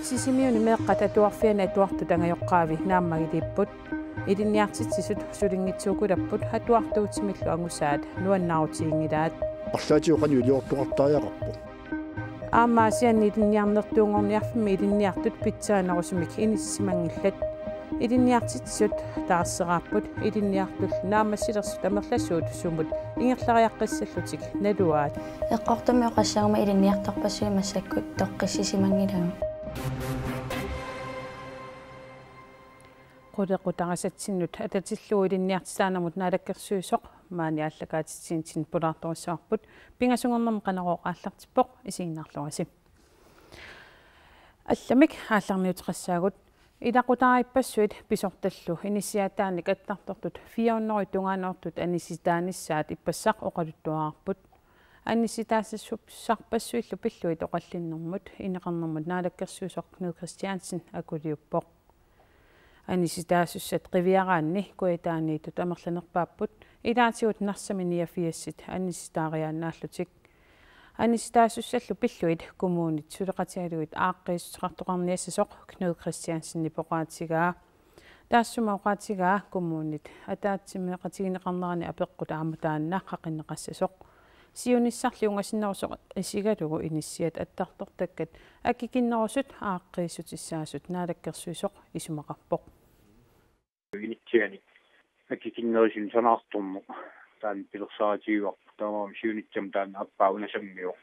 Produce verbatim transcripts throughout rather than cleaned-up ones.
Sisimiuni meeqqat atuarfianni atuartut angajoqqaavi naammagiliipput. Ilinniartitsisut sulinngitsuukulapput atuartuutimillu angusaat nuannaarutiginngilaat. Arlaatigut qanoq iliortoqartariaqarpoq. Aamma Aasianni ilinniarnertuunngorniarfimmi ilinniartut pitsaanerusumik inissisimanngillat. Ilinniartitsisut taarseraapput ilinniartullu naammassilersut amerlasuut sumut ingerlariaqqissallutik naluaat. Eqqortumik oqassaguma ilinniartorpassuit massakkut toqqissisimanngilagut. Qulequtarisatsinnut atatillugu ilinniartitaanermut naalakkersuisoq maani aallakaatitsinermini pulaartorissavarput, pingasunngornermi Qanorooq aallartippoq, isiginnaarluarisi. Allamik aallarniuteqassaagut. Ilaqutariippassuit pisortallu inissiataannik attartortut fire hundrede tungaanoortut anisitaanissaat ippassaq oqaluttuararput. Anisitaasussarpassuillu pillugit oqallinnermut ineqarnermut naalakkersuisoq Knud Kristiansen akuliuppoq. Anisitaasussat qiviaraanni kujataaniittut amerlanerpaapput, ilaatigut Narsami niogfirsit anisitaariaannaallutik. Anisitaasussallu pillugit kommunit suleqatigalugit aaqqiissuteqartoqarniassasoq Knud Kristiansenip oqaatigaa. Taassuma oqaatigaa kommunit ataatsimeeqatigineqarnerani apeqqut aamma taanna qaqinneqassasoq. Siunissarli ungasinnerusoq isigalugu inissiat attartortakkat akikinnerusut aaqqiissutissaasut naalakkersuisoq isumaqarpoq. Inissianik akikinnerusumik sanaartorneq taanna pilersaarutigaarput, taamaammat siunissami taanna aappaa una sammivoq.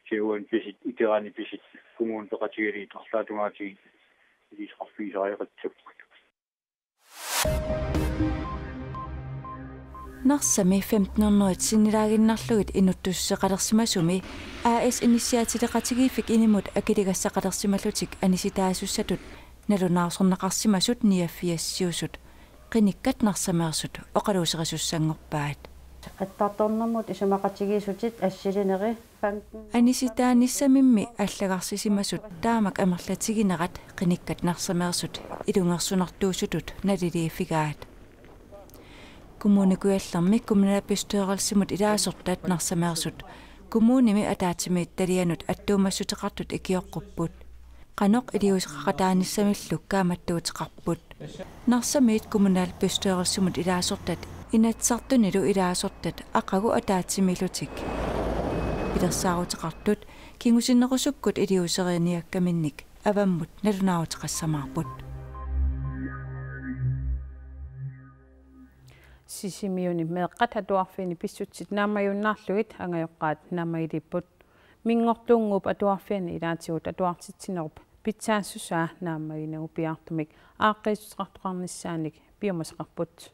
Siuan pisit, ikerani pisit, kommunit peqatigalugit arlaatigut tungaatigut iliuuseqarfigisariaqassapput. Narsami femten hundrede sinnilaaginnarlugit inuttussuseqalersimasumi A S inissiaatileqatigiiffik inimut akiligassaqalersimallutik anisitaasussatut nalunaarsorneqarsimasut niogfirsiusut qinikkat Narsameersut oqaluuserisussanngorpaat. Attartornermut isumaqatigiissutit assilineri banken. Anisitaanissamimmi allagarsisimasut taamak amerlatiginerat qinikkat Narsameersut ilungersunartuusutut naliliiffigaat. Kommune Kujallermi kommunalbestyrelsimut ilaasortat Narsameersut kommunimi ataatsimiititalianut attuumassuteqartut ikioqqupput. Qanoq iliuuseqaqataanissamillu kaammattuuteqarput. Narsamiit kommunalbestyrelsimut ilaasortat Inatsisartunilu ilaasortat aqagu ataatsimiillutik pilersaaruteqartut kingusinnerusukkut iliuuseriniakkaminnik avammut nalunaaruteqassamaarput. Sisimiuni meeqqat atuarfianni pissutsit naammagiunnaarlugit angajoqqaat naammagiliipput. Minngortuunnguup Atuarfiani ilaatigut atuartitsinerup pitsaassusaa naammaginagu piaartumik aaqqiissuteqartoqarnissaanik piumasaqarput.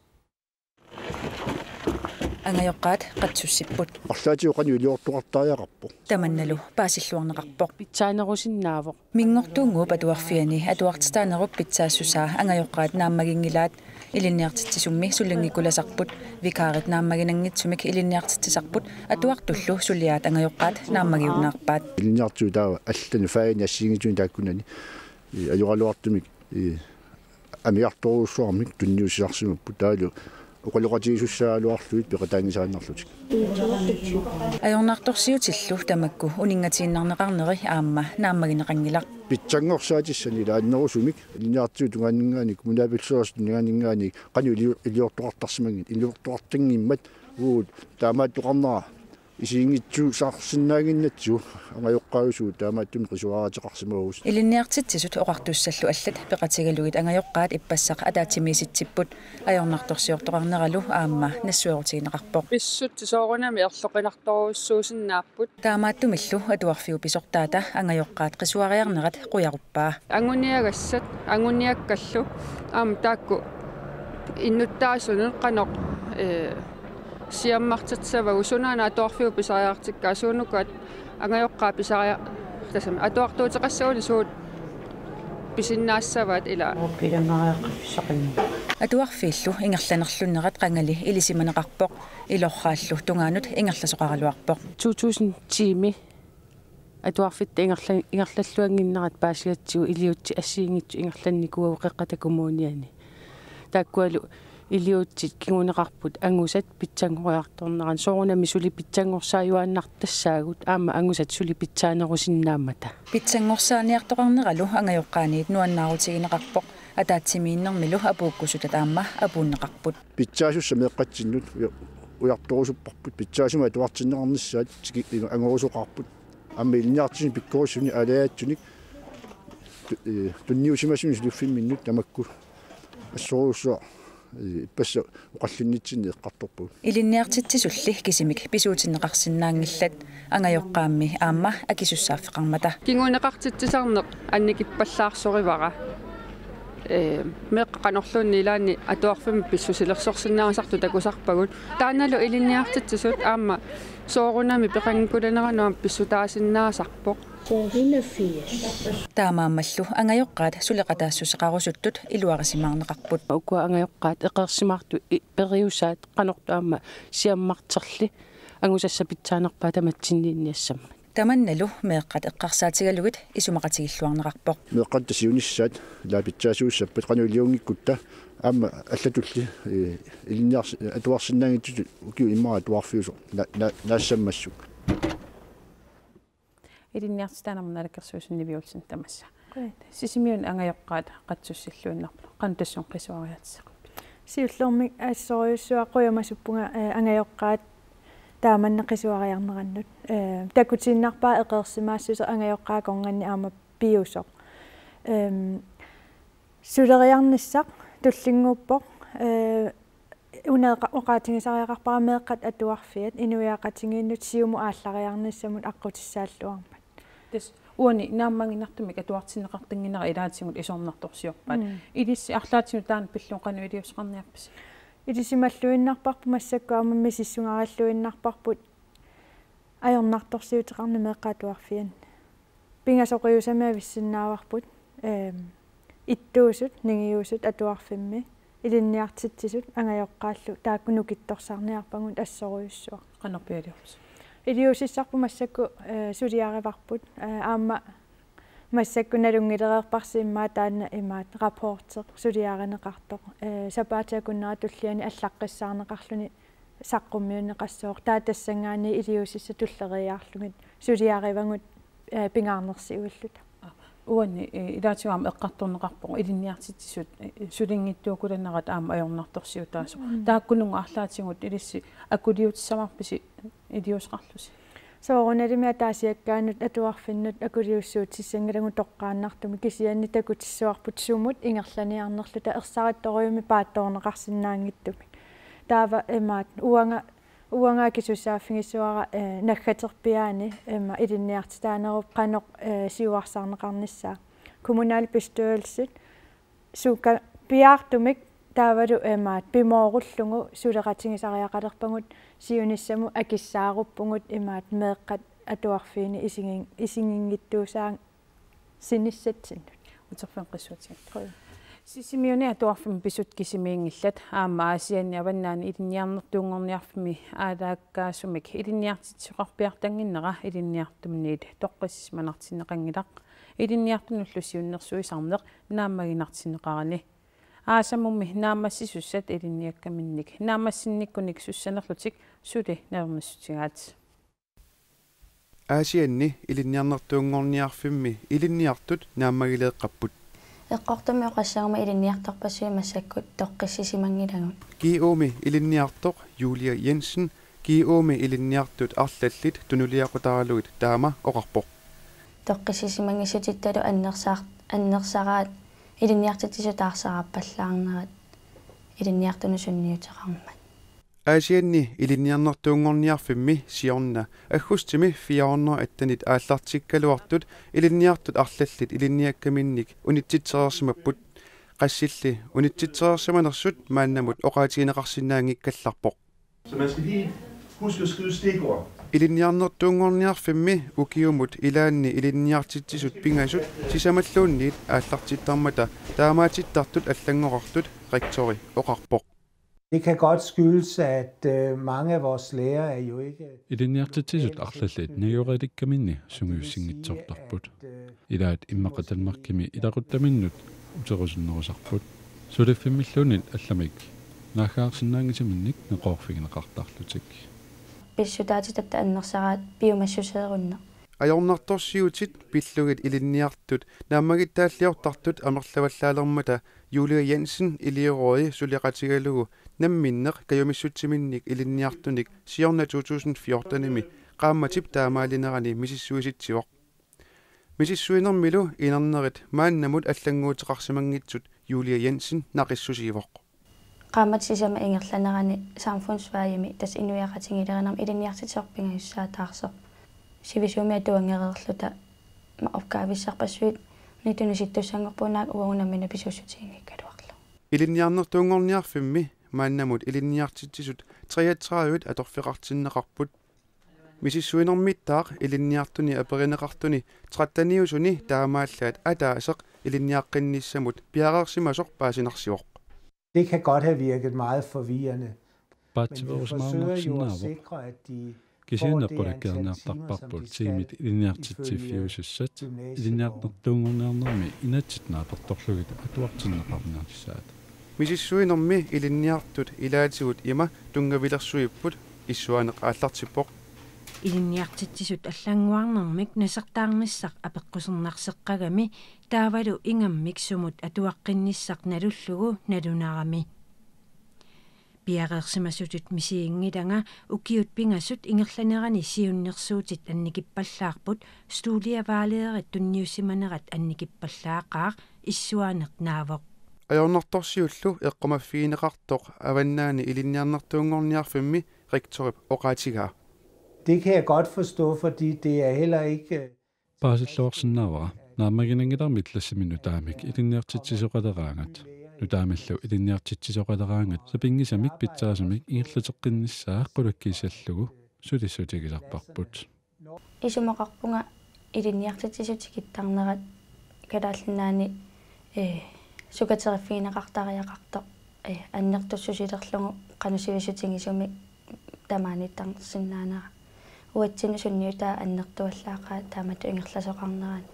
Angajoqqaat qatsussipput. Arlaatigut qanoq iliortoqartariaqarpoq. Tamannalu paasilluarneqarpoq. Pitsaanerusinnaavoq. Minngortuunnguup Atuarfiani atuartitaanerup pitsaassusaa angajoqqaat naammaginngilaat. Ilinniartitsisummi sulinngikkulassarput, vikaarit naammaginanngitsumik ilinniartitsisarput, atuartullu suliaat angajoqqaat naammagiunnaarpaat. Ilinniartitsisut taava allanut fagini assigiinngitsunik taakkunani, i, ajoraluartumik, i, amigartorujussuarmik tunniussisarsimapput, taavalu oqaloqatigisussaagaluarlugit peqataanngisaannarlutik. Ajornartorsiutillu tamakku uninngatiinnarneqarneri aamma naammagineqanngilaq. Pitsanngorsaatissanik ila annerusumik ilinniartitsisut tungaanninngaanniit, kommunalbestyrelsip tungaanninngaanniit qanoq ilio-, iliortoqartarsimanngimmata, iliortoqartanngimmat uagut taamaattoqarnera isiginngitsuusarsinnaannginnatsigu angajoqqaajusugut taamaattumik qisuariaateqarsimavugut. Ilinniartitsisut oqartussallu allat peqatigalugit angajoqqaat ippassaq ataatsimiisitsipput, ajornartorsiortoqarneralu aamma nassuerutigineqarpoq. Pissutsit soorunami erloqinartorujussuusinnaapput. Taamaattumillu atuarfiup pisortaata angajoqqaat qisuariarnerat qujaruppaa. Anguniagassat, anguniakkallu aamma taakku innuttaasunut qanoq, ee, siammartitsissavagut, sunaana atuarfiup pisariaqartikkaa, suunuku angajoqqaap pisaria-, tassami atuartuuteqassaguni suut pisinnaassavaat ila. Oqilangariaqaffissaqanngilaq. Atuarfiillu ingerlanerlunnerat qangali ilisimaneqarpoq, ilorraallu tungaanut ingerlasoqaraluarpoq. To tusind ti-mi atuarfitta ingerla-, ingerlalluannginnerat paasigatsigu iliuutsit assigiinngitsut ingerlannikuuagut Qeqqata Kommuniani. Taakkualu Iliuutsit kinguneqarput angusat pitsanngoriartorneranni, soorunami suli pitsanngorsaajuaannartassaagut aamma angusat suli pitsaanerusinnaammata. Pitsanngorsaaniartoqarneralu angajoqqaaniit nuannaarutigineqarpoq, ataatsimiinnermilu apuukkusutat aamma apuunneqarput. Pitsaasussat meeqqatsinnut uja-, ujartorusupparput, pitsaasumik atuartinneqarnissaat tiki-, angorusoqarput. Aamma ilinniartitsisunik pikkorissunik aalajaatsunik tu-, eh, tunniusimasunik suliffimminnut tamakku assorujussuaq, eh, ippassaq oqallinnitsinni eqqartorpagut. Ilinniartitsisulli kisimik pisuutinneqarsinnaanngillat, angajoqqaammi aamma akisussaaffeqarmata. Kinguneqartitsisarneq annikippallaarsorivara. Eh, meeqqat qanorluunniit ilaanni atuarfimmi pissusilersorsinnaasartut takusarpagut. Taannalu ilinniartitsisut aamma soorunami peqanngikkulaneranut aamma pissutaasinnaasarpoq. Taamaammallu angajoqqaat suleqataassuseqarusuttut iluarisimaarneqarput. Ukua angajoqqaat eqeersimaartut i-, periusaat qanortut aamma siammarterli angusassat pitsaanerpaat tamatsinniinniassammat. Tamannalu meeqqat eqqarsaatigalugit isumaqatigilluarneqarpoq. Meeqqat siunissaat ilaa pitsaasuussappat qanoq iliunngikkutta aamma allatulli, eh, ilinniars-, atuarsinnaanngitsutut ukiut immaqa atuarfiusoq na-, na-, naassammassuk. Ilinniartitaanermut naalakkersuisuni Nivi Olsen tamassa. Qujan. Sisimiuni angajoqqaat qatsussilluinnarput. Qanoq tassunga qisuariaatsisaqarpit? Siullermik assorujussuaq qujamasuppunga, eh, angajoqqaat taamanna qisuariarnerannut. Eh, takutiinnarpaa eqeersimaassuseq angajoqqaat akornanni aamma piusoq. Ehm, suleriarnissaq tullinnguuppoq, eh, una eqqa-, oqaatigisariaqarpara meeqqat atuarfiat inuiaqatigiinnut siumut aallariarnissamut aqqutissaalluarmat. Tassa uani naammaginartumik atuartinneqartannginnera ilaatigut isornartorsiorpaat. Mm. Ilissi arlaatigut taanna pillugu qanoq iliuuseqarniarpisi? Ilisimalluinnarparput massakkut aamma misissugarilluinnarparput ajornartorsiuteqarneq meeqqat atuarfianni. Pingasoqiusamik avissinnaavarput, ehm, ittuusut, ningiusut atuarfimmi, ilinniartitsisut angajoqqaallu taakku nukittorsarniarpagut assorujussuaq. Qanorpiaq iliorlusi? Iliuusissarput massakkut, eh, suliarivarput, eh, aamma massakkut nalunngilereerparsi immaqa taanna imaat rapporti suliarineqartoq, eh, sapaatip akunnera tulliani allaqqissaarneqarluni saqqummiunneqassooq, taava tassanngaanniit iliuusissat tulleriiaarlugit suliarivagut, eh, pingaarnersiuilluta. Uani, eh, ilaatigut aamma eqqartorneqarpoq ilinniartitsisut, eh, sulinngitsuukulanerat aamma ajornartorsiutaasoq. Mm. Taakkununnga arlaatigut ilissi akuliutissavarpisi iliuuseqarlusi? Soorunalimi ataasiakkaanut atuarfinnut akuliussuutissanngilagut toqqaannartumik, kisianni takutissavarput sumut ingerlaniarnerluta ersarittorujussuarmik paatsoorneqarsinnaanngitsumik. Taava imaat uanga, uanga akisussaaffigissuara, eh, naggaterpiaani ima ilinniartitaanerup qanoq, eh, siuarsarneqarnissaa. Kommunalbestyrelsit suka piaartumik taavalu imaat pimoorullugu suleqatigisariaqalerpagut, siunissamut akissaaruppugut imaat meeqqat atuarfiini isigin-, isiginngitsuusaannginnissatsinnut. Uterfimmut qissuatigalugu. Qujan. Sisimiuni atuarfimmi pisut kisimiinngillat, aamma Aasianni Avannaani Ilinniarnertuunngorniarfimmi aalaakkaasumik ilinniartitsisoqarpiartannginnera ilinniartunniit toqqissisimanartinneqanngilaq, ilinniartunullu siunnersuisarneq naammaginartinneqarani. Aasamummi naammassisussat ilinniakkaminnik naammassinnikkunik sussanerlutik suli nalornissutigaat. Aasianni Ilinniarnertuunngorniarfimmi ilinniartut naammagileeqqapput. Eqqortumik oqassaguma ilinniartorpassuit massakkut toqqissisimanngilagut. G O-mi ilinniartoq Julia Jensen G O-mi ilinniartut arlallit tunuliaqutaralugit taama oqarpoq. Toqqissisimanngissutsittalu annersaar-, annersaraat ilinniartitsisut taarseraappallaarnerat ilinniartunut sunniuteqarmat. Aasianni Ilinniarnertuunngorniarfimmi siorna aggustimi fire hundrede attenit aallartikkaluartut ilinniartut arlallit ilinniakkaminnik unitsitsereersimapput. Qassilli unitsitsereersimanersut maannamut oqaatigineqarsinnaanngikkallarpoq. Så man skal lige huske at skrive stikord. Ilinniarnertuunngorniarfimmi ukiumut ilaanni ilinniartitsisut pingasut sisamalluunniit aallartittarmata taamaatittartut allanngorartut rektori oqarpoq. Det kan godt skyldes, at, øh, mange af vores lærere er jo ikke Ilinniartitsisut arlallit najugaqalikkaminni sungiussinngitsoortarput. Ilaat immaqa Danmarkimi ilaquttaminnut uterusunnerusarput. Suliffimmilluunniit allamik naaggaarsinnaanngisaminnik neqoorfigineqartarlutik. Pissutaatitatta annersaraat piumassuseerunneq. Ajornartorsiutit pillugit ilinniartut naammagittaalliortartut amerlavallaalermata Julia Jensen iliorui suleqatigalugu namminneq kajumissutsiminnik ilinniartunik siorna to tusind fjortenimi qaammatip taamaalinerani misissuisitsivoq. Misissuinermilu inernerit maannamut allannguuteqarsimanngitsut Julia Jensen naqissusiivoq. Qaammatit sisamat ingerlanerani samfundsfagimi tassa inuiaqatigiilerinermi ilinniartitsisoq pingajussaataarsoq. Sivisuumik atuanngereerluta ma-, opgavissarpassuit nitunusittussanngorpugut naak uagut nammineq pisuussutiginngikkaluarlugu. Ilinniarnertuunngorniarfimmi maannamut ilinniartitsisut treogtredive atorfeqartinneqarput. Misissuinermittaaq ilinniartuni aperineqartuni tretteniusuni taamaallaat ataaseq ilinniaqqinnissamut piareersimasoq paasinarsivoq. Det kan godt have virket meget forvirrende, men vi forsøger jo at sikre, at de får det antal timer, som de skal, ifølge gymnasiet. Kisianni qulakkeerniartarparput tiimit ilinniartitsiffiusussat, ilinniarnertuunngorniarnermi inatsit naapertorlugit atuartinneqarnissaat. Misissuinermi ilinniartut ilaatigut ima tunngavilersuipput issuaaneq aallartippoq. Ilinniartitsisut allannguarnermik nasertaarnissaq apeqqusernarseqqagami taavalu ingammik sumut atuaqqinnissaq nalullugu nalunarami. Piareersimasutit misiginngilanga ukiut pingasut ingerlanerani siunnersuutit annikippallaarput studievejlederit tunniussimanerat annikippallaaqaaq issuaaneq naavoq. Ajornartorsiullu eqqumaffigineqartoq Avannaani Ilinniarnertuunngorniarfimmi rektorip oqaatigaa. Det kan jeg godt forstå, fordi det er heller ikke... Paasilluarsinnaavara. Naammaginanngilarmi klassimi nutaamik ilinniartitsisoqaleraangat. Nutaamillu ilinniartitsisoqaleraangat sapinngisamik pitsaasumik ingerlateqqinnissaa qulakkiissallugu sulissutigisarparput. Isumaqarpunga ilinniartitsisut tikittarnerat Kalaallit Nunaanni, eh, sukateriffigineqartariaqartoq, eh, annertussusilerlugu qanoq sivisutigisumik tamaaniittarsinnaanera. Uatsinnut sunniutaa annertuallaaqaaq taamatut ingerlasoqarnerani.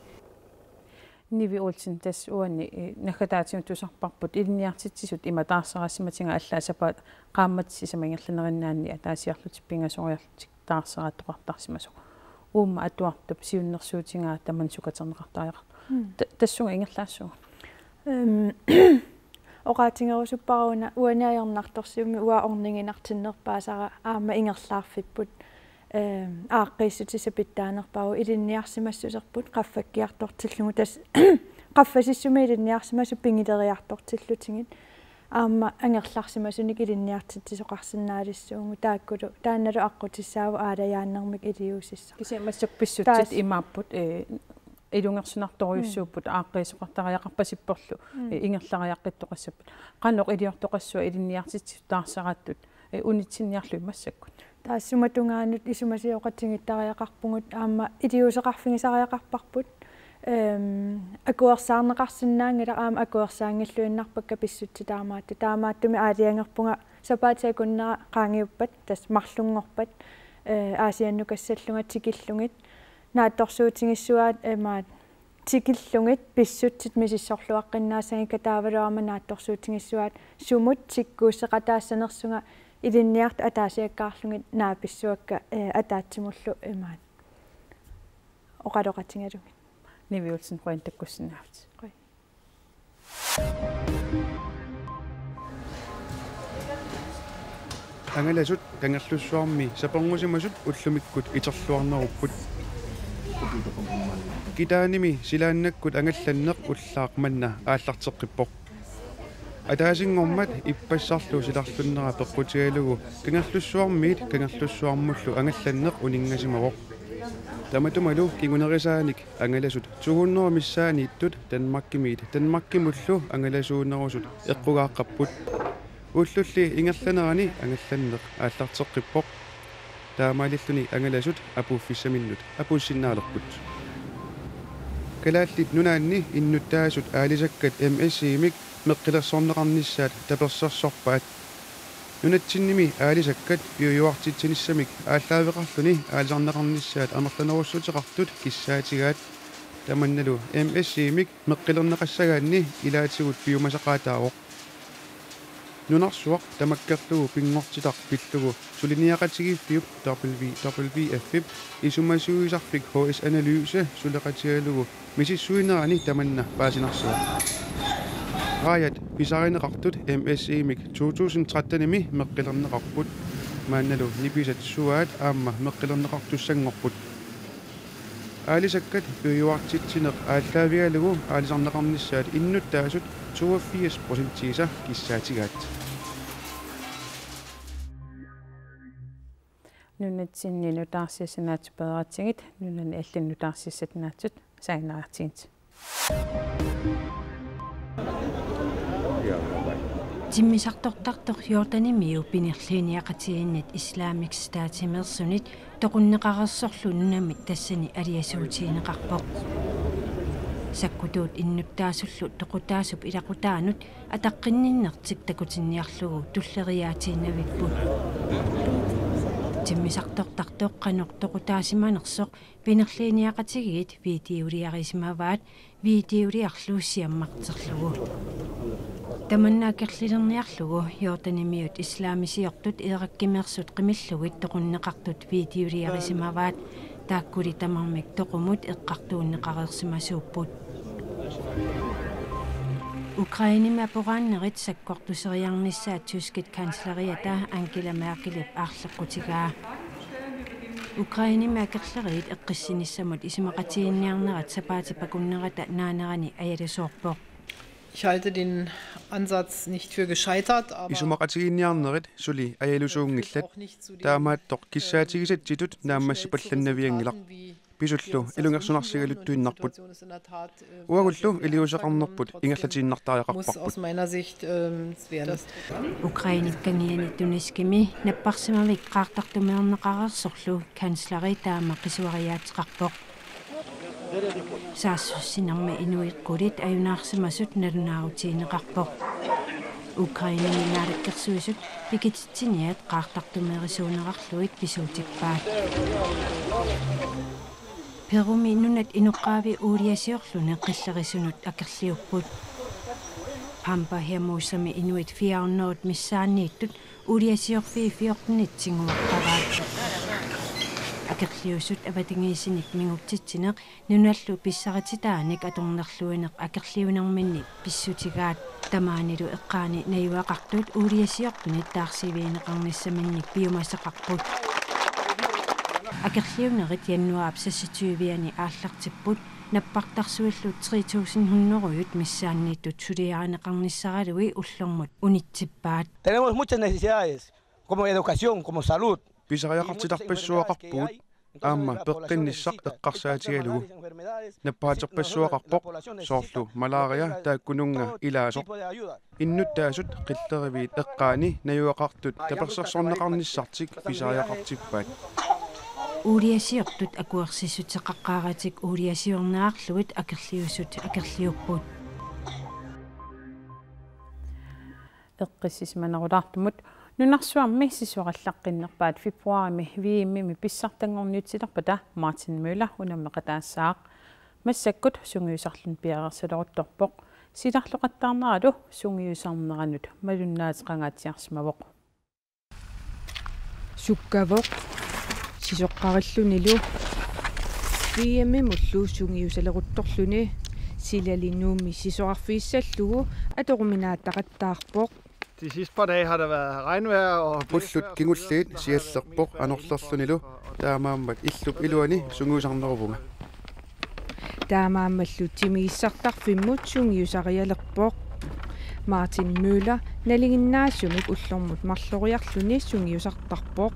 Nivi Olsen, tassa uani, eh, naggataatigut tusarparput ilinniartitsisut ima taarserasimatiga allaat sapaatip qaammatip sisamat ingerlanerinnaanni ataasiarlutik pingasoriarlutik taarseraattoqartarsimasoq. Uuma atuartup siunnersuutigaa tamanna sukaterneqartariaqartoq. Mm. Ta-, tassunga ingerlaassuugut. Ehm, oqaatigerusuppara una uani ajornartorsiummik uanga orniginartinnerpaasara aamma ingerlaarfipput. Ehm, aaqqiissutissaq pitsaanerpaavoq ilinniarsimassuserput qaffakkiartortillugu tassa qaffasissumi ilinniarsimasut pigileriartortillutigit. Aamma angerlarsimasunik ilinniartitsisoqarsinnaalissuugut taakkulu taannalu aqqutissaavoq aalajaannermik iliuusissaq. Kisianni massakkut pissutsit Taas- imaapput, eh, ilungersunartorujussuupput Mm. aaqqiisoqartariaqarpasipporlu, Mm. eh, ingerlariaqqittoqassapput. Qanoq iliortoqassua ilinniartitsisut taarseraattut, eh, unitsinniarlugit massakkut. Taassuma tungaanut isumasioqatigiittariaqarpugut aamma iliuuseqarfigisariaqarparput. Ehm, akuersaarneqarsinnaanngilaq aamma akuersaanngilluinnarpakka pissutsit taamaattut. Taamaattumik aalajangerpunga sapaatip akunnera qaangiuppat, tassa marlunngorpat, eh, Aasiannut kassallunga tikillugit. Naatsorsuutigissuaat, eh, imaat tikillugit pissutsit misissorluaqqinnaassagiga taavalu aamma naatsorsuutigissuaat sumut tikkuusseqataassanersunga ilinniartut ataasiakkaarlugit naapissuakka, eh, ataatsimullu imaat oqaloqatigalugit. Nivi Olsen, qujanaq takkussinnaavutit. Qujan. Angalasut Kangerlussuarmi sapernusimasut ullumikkut iterluarnerupput. Kitaanimi silaannakkut angallanneq ullaaq manna aallarteqqippoq. Ataasinngormat ippassarlu silarlunnera peqqutigalugu Kangerlussuarmiit Kangerlussuarmullu angallanneq uninngasimavoq. Tamatumalu kingunerisaanik angalasut to hundrede missaanniittut Danmarkimiit Danmarkimullu angalasuunerusut eqqugaaqqapput. Ullulli ingerlanerani angallanneq aallarteqqippoq. Taamaalilluni angalasut apuuffissaminnut apuussinnaalerput. Kalaallit Nunaanni innuttaasut aalisakkat M S I-mik meqqilersorneqarnissaat tapersersorpaat. Nunatsinnimi aalisakkat piujuartitsinissamik aallaaveqarluni aalisarneqarnissaat amerlanerussuteqartut kissaatigaat. Tamannalu M S I-mik meqqilerneqassagaanni ilaatigut piumasaqaataavoq. Nunarsuaq tamakkerlugu pinngortitaq pillugu suliniaqatigiiffiup W W F-ip isumasuisarfik H S Analyse suleqatigalugu misissuinerani tamanna paasinarsivoq. Raajat pisarineqartut M S I-mik to tusind tretten-imi meqqilerneqarput. Maannalu nipisat suaat aamma meqqilerneqartussanngorput. Aalisakkat piujuartitsineq aallaavigalugu aalisarneqarnissaat innuttaasut toogfirs procentiisa kissaatigaat. Nunatsinni nutaarsiassat naatsut peeratsigit, nunani allani nutaarsiassat naatsut saannaartigit. Timmisartortartoq Jordanimiu pinerliiniaqatigiinnit Islamic State-imeersunit toqunneqareersorlu nunami tassani aliasuutigineqarpoq. Sakkutuut innuttaasullu toqutaasup ilaqutaanut ataqqinninnertik takutinniarlugu tulleriiaatiinnavipput. Timmisartortartoq qanoq toqutaasimanersoq pinerliiniaqatigiit videoliarisimavaat videoliarlu siammarterlugu. Tamanna akerlilerniarlugu Jordanimiut islamisiortut Irakkimeersut qimillugit toqunneqartut videoliarisimavaat, taakkuli tamarmik toqumut eqqartuunneqareersimasuupput. Ukrainemi aporaannerit sakkortuseriarnissaat tyskit kansleriata Angela Merkelip aarleqqutigaa. Ukrainemi akerleriit eqqissinissamut isumaqatigiinniarnerat sapaatip akunnerata naanerani ajalusoorpoq. Ich halte den Ansatz nicht für gescheitert, aber Isumaqatigiinniarnerit suli ajalusuunngillat. Taamaattoq kissaatigisatsitut naammassipallannavianngilaq. Pisullu ilungersunarsigaluttuinnarput. Uagullu iliuuseqarnerput ingerlatiinnartariaqarparput. Ukrainep kangiani Donetskimi napparsimavik qaartartumeerneqareersorlu kansleri taama qisuariaateqarpoq. Saassussinermi inuit qulit ajunaarsimasut nalunaarutigineqarpoq. Ukrainemi naalakkersuisut pikititsiniat qaartartumeerisuunerarlugit pisuutippaat. Perumi nunat inoqqaavi uuliasiorluni qillerisunut akerliupput. Pampa Hermosami inuit fire hundrede missaanniittut uuliasiorfiit fjortenit tiguaqqavaat. Akerliusut avatangiisinik mingutsitsineq nunallu pissarititaanik atornerluineq akerliunerminni pissutigaat. Tamaanilu eqqaani najugaqartut uuliasiortunit taarsiivigineqarnissaminnik piumasaqarput. Akerliunerit januaarip seksogtyve-ani aallartipput, nappartarsuillu tre tusind hundrede missaanniittut suliarineqarnissaralugit ullormut unitsippaat. Tenemos muchas necesidades, como educación, como salud. Pisariaqartitarpassuaqarpugut aamma peqqinnissaq eqqarsaatigalugu. Nappaaterpassuaqarpoq soorlu malaria taakkununnga ilaasoq. Innuttaasut qilleriviit eqqaani najugaqartut tapersersorneqarnissartik pisariaqartippaat. Uuliasiortut akuersissuteqaqqaaratik uuliasiorneqarlugit akerliusut akerliupput. Eqqissisimanerulaartumut nunarsuarmi sisorallaqqinnerpaat februarimi V M-imi pissartanngorniutilerpata Martin Møller unammeqataassaaq. Massakkut sungiusarluni piareersaleruttorpoq. Silarloqattaarneralu sungiusarneranut malunnaateqangaatsiarsimavoq. Sukkavoq sisoqqarillunilu V M-imullu sungiusaleruttorluni. Silali Nuummi sisorarfigissallugu atoruminaattaqattaarpoq. De sidste par dage har der været regnvejr og Ullut kingulliit siallerpoq anorlerlunilu, taamaammat illup iluani sungiusarneruvunga. Taamaammallu timigissartarfimmut sungiusarialerpoq. Martin Møller nalinginnaasumik ullormut marloriarluni sungiusartarpoq.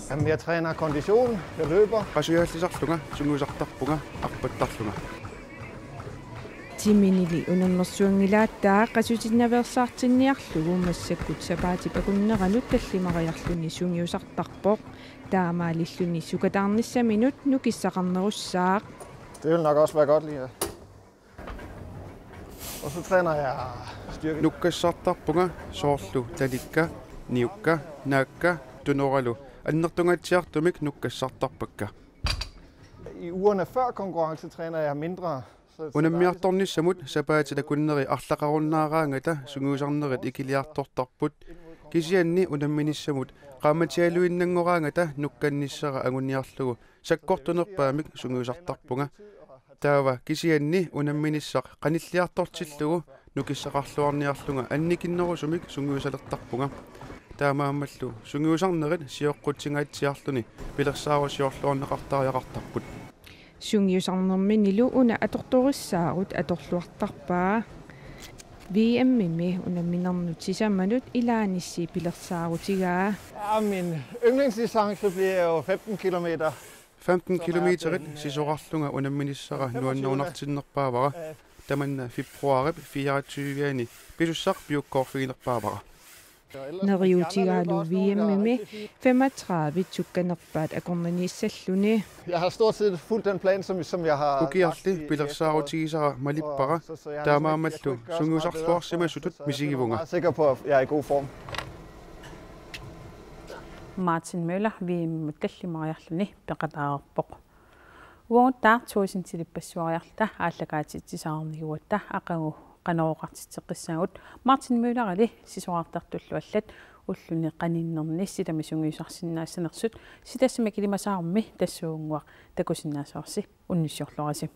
Jamen, jeg træner kondition, jeg løber. Qasujaallisarlunga, sungiusartarpunga, arpattarlunga. Timinili unammersuanngilaattaa qasutinnaveersaartinniarlugu massakkut sapaatip akunneranut tallimariarluni sungiusartarpoq. Taamaalilluni sukataarnissaminut nukissaqarnerussaaq. Det vil nok også være godt lige at... Og så træner jeg styrke. Nukkassartarpunga soorlu talikka, niukka, naakka, tunoralu annertungaatsiartumik nukkassartarpakka. I ugerne før konkurrence træner jeg mindre. Unammiartornissamut sapaatip akunneri arlaqarunnaaraangata sungiusarnerit ikiliartortarput. Kisianni unamminissamut qaammatialuinnanngoraangata nukkannissara anguniarlugu sakkortunerpaamik sungiusartarpunga. Taava kisianni unamminissaq qanilliartortillugu nukissaqarluarniarlunga annikinnerusumik sungiusalertarpunga. Taamaammallu sungiusarnerit sioqqutsingaatsiarluni pilersaarusiorluarneqartariaqartarput. Sungiusarnerminilu una atortorissaarut atorluartarpaa. V M-imi unamminernut sisamanut ilaanissi pilersaarutigaa. Ja, min yndlingsdistance bliver jo femten kilometer. Femten kilometerit sisorarlunga unamminissara nuannerunartinnerpaavara. Tamanna februarip fireogtyve-ani pisussaq piukkoorfiginerpaavara. Neriuutigaalu V M-imi femogtredive sukkanerpaat akornanniissalluni. Jeg har stort set fulgt den plan, som, som jeg har lagt i Ukiarli pilersaarutigisara malippara, og så, så jeg har ligesom ikke, taamaammallu jeg har ikke gjort så meget ved det, så sungiusarluarsimasutut jeg føler mig misigivunga. Meget sikker på, at jeg er i god form. Martin Møller, V M-imut tallimariarluni peqataareerpoq. Uaguttaaq tuusintilipassuariarluta aallakaatitsisaarnikuugatta aqagu Qanorooqartitseqqissaagut. Martin Møllerili sisorartartullu allat ulluni qaninnerni sitami sungiusarsinnaassanersut sitassamik ilimasaarummi tassuunnguaq takusinnaasavarsi, unnussiorluarisi.